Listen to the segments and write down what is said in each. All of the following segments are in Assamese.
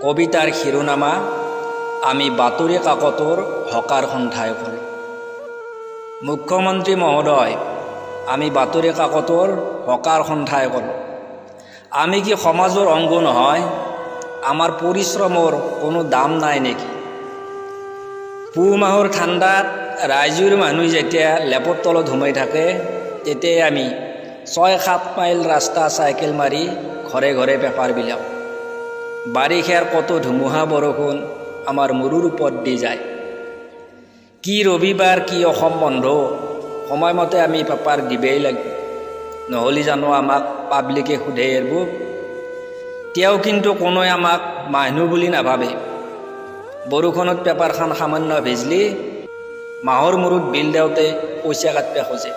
কবিতাৰ শিৰোনামা আমি বাতৰি কাকতৰ হকাৰ সন্থাই ক'লোঁ। মুখ্যমন্ত্ৰী মহোদয়, আমি বাতৰি কাকতৰ হকাৰ সন্থাই ক'লোঁ, আমি কি সমাজৰ অংগ নহয়? আমাৰ পৰিশ্ৰমৰ কোনো দাম নাই নেকি? পুহ মাহৰ ঠাণ্ডাত ৰাইজৰ মানুহ যেতিয়া লেপৰ তলত সোমাই থাকে, তেতিয়াই আমি 6-7 মাইল ৰাস্তা চাইকেল মাৰি ঘৰে ঘৰে পেপাৰ বিলাওঁ। বাৰিষাৰ কত ধুমুহা বৰষুণ আমাৰ মূৰৰ ওপৰত দি যায়। কি ৰবিবাৰ, কি অসম বন্ধ, সময়মতে আমি পেপাৰ দিবেই লাগিব। নহ'লে জানো আমাক পাব্লিকে সোধে এৰব? তেওঁ কিন্তু কোনোৱে আমাক মানুহ বুলি নাভাবে। বৰষুণত পেপাৰখন সামান্য ভিজলি মাহৰ মূৰত বিল দেওঁতে পইচা কাটবে খোজে।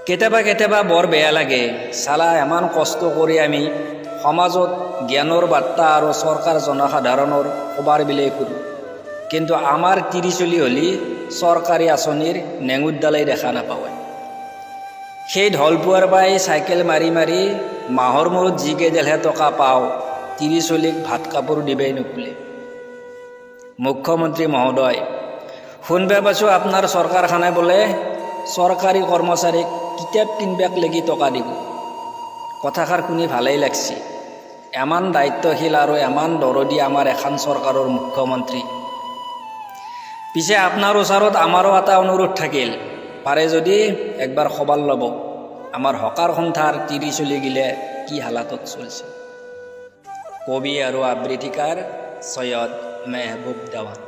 কেতিয়াবা কেতিয়াবা বৰ বেয়া লাগে, চালা ইমান কষ্ট কৰি আমি সমাজত জ্ঞানৰ বাৰ্তা আৰু চৰকাৰ জনসাধাৰণৰ খবৰ বিলাই ফুৰোঁ, কিন্তু আমাৰ তিৰিচলি হ'লি চৰকাৰী আঁচনিৰ নেঙুৰডালেই দেখা নাপাওঁ। সেই ঢলপুৱাৰ পৰাই চাইকেল মাৰি মাৰি মাহৰ মূৰত যিকেইডালহে টকা পাওঁ, তিৰিচলিক ভাত কাপোৰ দিবেই নুকুলে। মুখ্যমন্ত্ৰী মহোদয়, শুনবা পাইছোঁ আপোনাৰ চৰকাৰখনে বোলে চৰকাৰী কৰ্মচাৰীক কিতাপ কিনবাক লাগি টকা দিব। কথাষাৰ শুনি ভালেই লাগছি। ইমান দায়িত্বশীল আৰু ইমান দৰদী আমাৰ এখন চৰকাৰৰ মুখ্যমন্ত্ৰী। পিছে আপোনাৰ ওচৰত আমাৰো এটা অনুৰোধ থাকিল, পাৰে যদি একবাৰ খবৰ ল'ব আমাৰ হকাৰ সন্থাৰ তিৰি চলি গিলে কি হালাতত চলছে। কবি আৰু আবৃত্তিকাৰ চৈয়দ মেহবুব দেৱান।